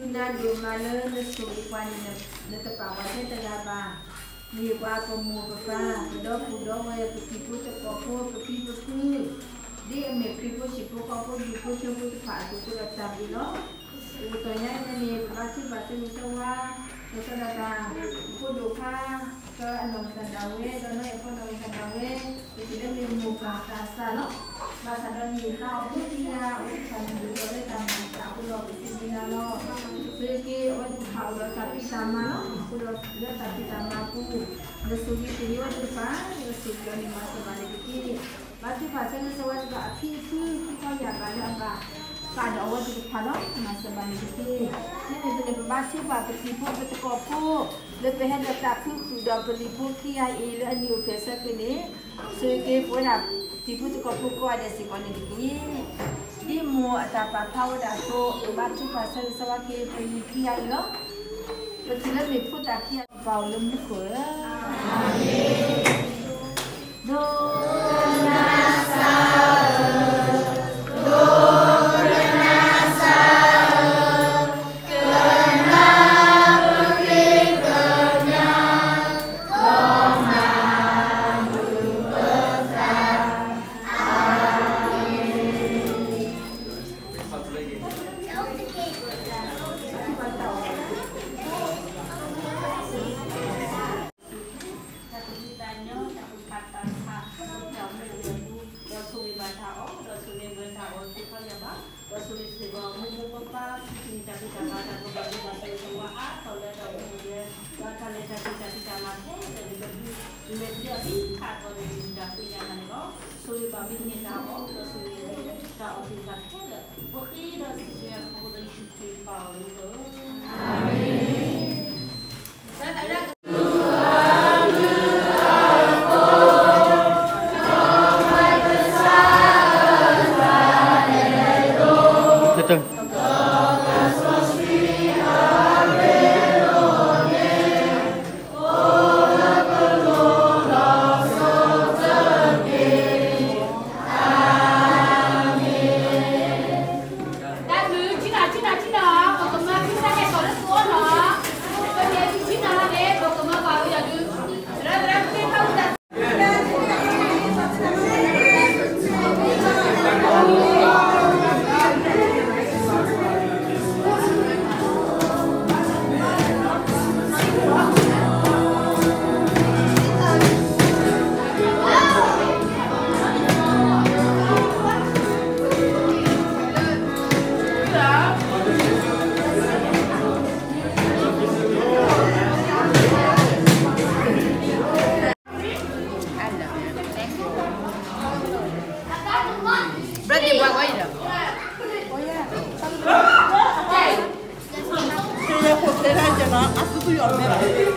ဒုးနၢ်ဒိၣ်မးလၢနဆိၣ်ဂ့ၤပှၤန့ၣ် နတပာ်ပှၤထဲတဂၤဘၣ်. မ့ၢ်ပှၤပမိၢ်ပပၢ် ပဒီပုၢ်ဒီဝဲၢ် ပတံၤဖိသကိးဖိ ပဖံပဖု ဒ်အမ့ၢ်ခရံာ်ဖိဟံၣ်ဖိဃီဖိ ဒူၣ်ဖိထၢဖိတဖၣ်အသိး အဃိဒီးတၢ်ဘျုးလီၤ. အိၣ်တ့ၢ်ညါအံၤန့ၣ် ပဘါထုကဖၣ်ဆၢဂ့ၤဆၢဝါ လၢကဒီးတၢ် ဖိဒိၣ်ခွါ ကအနီၢ်ကစၢ်ဒၣ်ဝဲ ဒီးနီၢ်အဖိနီၢ်ကစၢ်ဒၣ်ဝဲ ပစံးလၢမ့ၢ်မိၢ်ပၢ်သးစၢ်လီၤ. ဘၣ်ဆၣ်ဒီးန့ၣ် သးအိၣ်ဖိခံဂၤ အဝဲတဖၣ်န့ၣ် ဒ်သိးလၢတၢ်မၤအသးအဃိဒီး ပစံးဘျုးနၤလီၤ. သုက့ၤ အဝဲတဖၣ်အိၣ်ဒီးတၢ်ဖံးတၢ်မၤလီၤ. အဃိဒီးလၢတၢ်ဖံးတၢ်မၤအပူၤ နဆိၣ်ဂ့ၤက့ၤအဝဲသ့ၣ်တဖၣ် နဆိၣ်ဂ့ၤအီၤန့ၣ် မၤစၢၤဘၣ်န့ၣ်တက့ၢ်. ဘါထုကဖၣ်ဆၢဂ့ၤဆၢဝါစ့ၢ်ကီး အဖံအဖု ဖံဖီယၢ်ဘၣ်လၢအဘၣ်ဃးဒီးအဝဲသ့ၣ်တဖၣ်လီၤ. မၤစၢၤဘၣ်န့ၣ်တက့ၢ်. မ့မ့ၢ်ပန့ၣ် ပဘါထုကဖၣ်ပတံၤဖိပသကိးဖိ လၢပဟဲဒီးသးခုဃုာ်ဒီးပလံၤဖိခံဂၤအံၤ လၢအနံၤအိၣ်ဖျဲၣ်ဆၢက့ၤန့ၣ် ဆိၣ်ဂ့ၤက့ၤပဝဲဒၣ် တံၤဖိသကိးဖိကိးဂၤဒဲးစ့ၢ်ကီးန့ၣ်တက့ၢ်. ဒ်မိၢ်အတၢ်ပာ်ဖျါဝဲဒၣ်အသိး ပဘါထုကဖၣ်ဆၢဂ့ၤဆၢဝါက့ၤ ပလံၤခံဂၤအံၤလီၤ. ပထံၣ်လၢမ့ၢ်ဖိသၣ်ခံဂၤ ပာ်အိၣ်လၢမူခိၣ်ဧၢ ဒိကနၣ်စၢ်ဧၢ, ဒိကနၣ်စၢ်ဧၢ, ကနၣ်ပဃ့ကညး ဒီးမၤမုာ်ပသး, အၤမ့ၣ်. တၢ်သူၣ်ဖှံသးညီ တၢ်သူၣ်ဖှံသးညီ တၢ်အိၣ်မူအိၣ်ဂဲၤပူၤ ဒီးဆိၣ်ဂ့ၤဘၣ်တၢ်အီၣ် ဒီးဆိၣ်ဂ့ၤဘၣ်တၢ်အီၣ် သ့ၣ်ခီယၢ်ဘၣ် ဒီးဆိၣ်ဂ့ၤစ့ၢ်ကီး မိၢ်မိၢ်ပၢ်ပၢ် ပတံၤတၢ်ဖံးတၢ်မၤ တၢ်ကဘၣ်ဒိဘၣ်ထံး ဆိၣ်ဂ့ၤအါထီၣ်လၢတၢ်အိၣ်မူအိၣ်ဂဲၤ ဒီးတၢ်လဲၤတၢ်က့ၤ တၢ်ဖံးတၢ်မၤခဲလၢာ် ဒ်သိးဒ်လဲၣ်ဒ်လဲၣ် ဒ်ခးသီန့ၣ် ဒ်တၢ်ဃ့ကညးတၢ်န့ၣ်လီၤ. ဆိၣ်ဂ့ၤဘၣ်မ့ၢ်တၢ်အီၣ် ဒီးဆိၣ်ဂ့ၤတၢ်အီၣ်သ့ၣ်တဖၣ်ခဲလၢာ် ပဃ့ဒီးစံးဆၢအဃိဒီး ယ့ၣ်ၡူးခရံာ်ပၢ်အမံၤလီၤ. အၤမ့ၣ်. အီၤတမ့ၢ်ဘၣ်,